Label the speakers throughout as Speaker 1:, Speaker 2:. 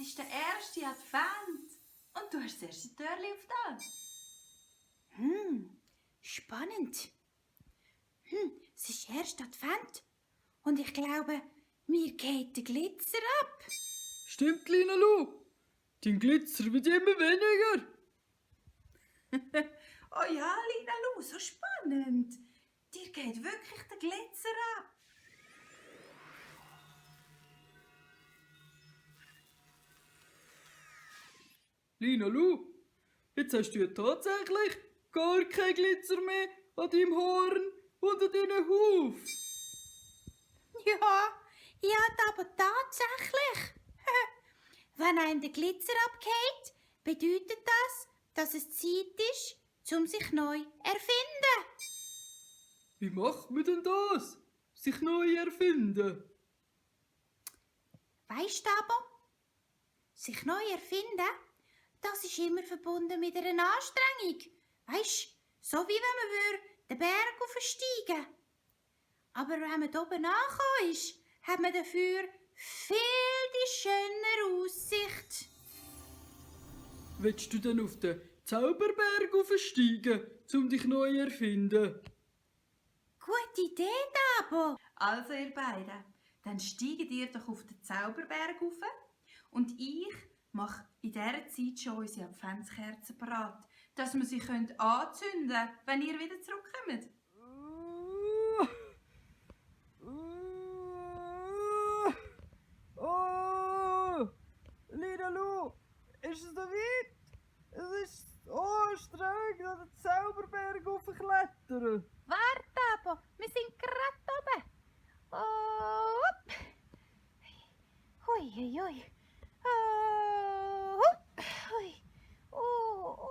Speaker 1: ist der erste Advent und du hast das erste Türchen aufgetan.
Speaker 2: Spannend. Es ist erst Advent und ich glaube, mir geht der Glitzer ab.
Speaker 3: Stimmt, Lina Lu. Dein Glitzer wird immer weniger.
Speaker 1: Oh ja, Lina Lu, so spannend. Dir geht wirklich der Glitzer ab.
Speaker 3: Lina Lu, jetzt hast du ja tatsächlich gar keinen Glitzer mehr an deinem Horn und an deinen Huf.
Speaker 2: Ja, aber tatsächlich. Wenn einem der Glitzer abgeht, bedeutet das, dass es Zeit ist, um sich neu zu erfinden.
Speaker 3: Wie macht man denn das? Sich neu erfinden?
Speaker 2: Weisst du aber, sich neu erfinden, das ist immer verbunden mit einer Anstrengung. Weisst, so wie wenn man den Berg aufsteigen. Aber wenn man oben angekommen ist, hat man dafür viel die schönere Aussicht.
Speaker 3: Willst du denn auf den Zauberberg aufsteigen, um dich neu zu erfinden?
Speaker 2: Gute Idee, Dabo.
Speaker 1: Also ihr beiden, dann steigt ihr doch auf den Zauberberg rauf und ich mache in dieser Zeit schon unsere Adventskerzen parat, dass wir sie anzünden können, wenn ihr wieder zurückkommt.
Speaker 3: Oh, Lina Lu, ist es so weit? Es ist anstrengend, an den Zauberberg hochzuklettern.
Speaker 2: Warte, Dabo, wir sind gerade oben. Oh, hui, hui, hui. Oh, hui. Oh,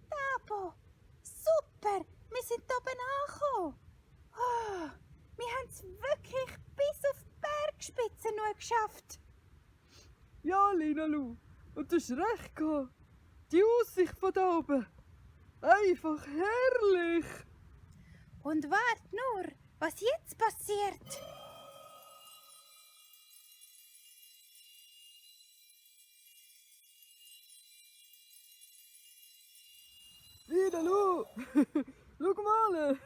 Speaker 2: Dabo, super, wir sind oben angekommen. Oh, wir haben es wirklich bis auf die Bergspitze nur geschafft.
Speaker 3: Ja, Lina Lu, und du hast recht gehabt. Die Aussicht von da oben. Einfach herrlich.
Speaker 2: Und wart nur, was jetzt passiert.
Speaker 3: Lina Lu, schau mal.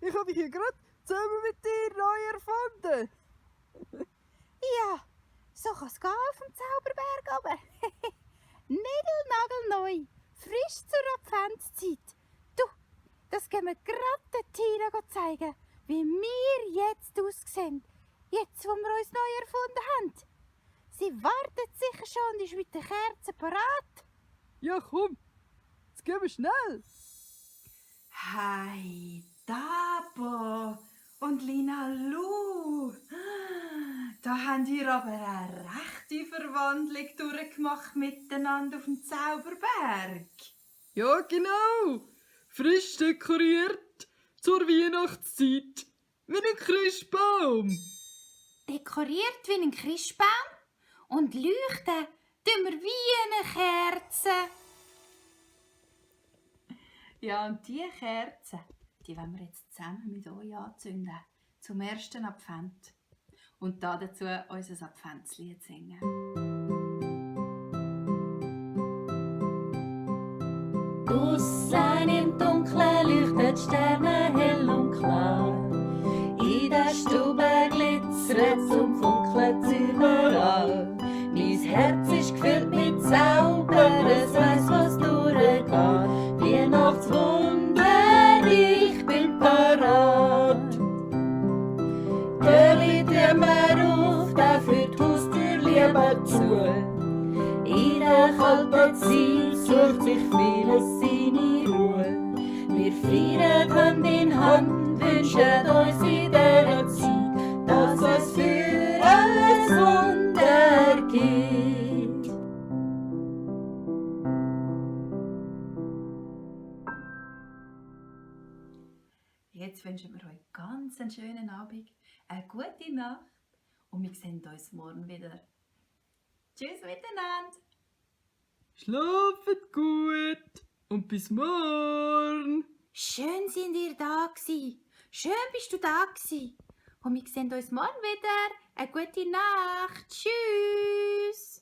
Speaker 3: Ich habe mich hier gerade zusammen mit dir neu erfunden.
Speaker 2: Ja, so kann es gehen auf dem Zauberberg oben. Niegelnagelneu, frisch zur Adventszeit. Du, das gehen wir gerade den Tieren zeigen, wie wir jetzt aussehen. Jetzt, wo wir uns neu erfunden haben. Sie wartet sicher schon und ist mit den Kerzen parat.
Speaker 3: Ja, komm, jetzt gehen wir schnell.
Speaker 1: Hey, Dabo und Lina Lu, da habt ihr aber eine rechte Verwandlung durchgemacht miteinander auf dem Zauberberg.
Speaker 3: Ja, genau. Frisch dekoriert zur Weihnachtszeit. Wie ein Christbaum.
Speaker 2: Dekoriert wie ein Christbaum und leuchten tun wir wie eine Kerze.
Speaker 1: Ja, und diese Kerzen, die wollen wir jetzt zusammen mit euch anzünden, zum ersten Advent. Und dazu unser Adventslied singen.
Speaker 4: Draussen im Dunkeln leuchtet Sterne hell und klar. In der Stube glitzert und funkelt überall. Mein Herz ist gefüllt mit Zauber, es weiss, was durchgeht. Weihnachtswunder, ich bin parat. Türli tun wir auf, der führt die Haustür lieber zu. In der kalten Zeit sucht sich vieles seine Ruhe. Wir feiern Hand in Hand, wünschen uns in dieser Zeit, dass es für alles Wunder gibt.
Speaker 1: Jetzt wünschen wir euch ganz einen schönen Abend, eine gute Nacht und wir sehen uns morgen wieder. Tschüss miteinander!
Speaker 3: Schlaft gut und bis morgen.
Speaker 2: Schön sind ihr da gsi. Schön bist du da gsi. Und wir sehen uns morgen wieder. Eine gute Nacht. Tschüss.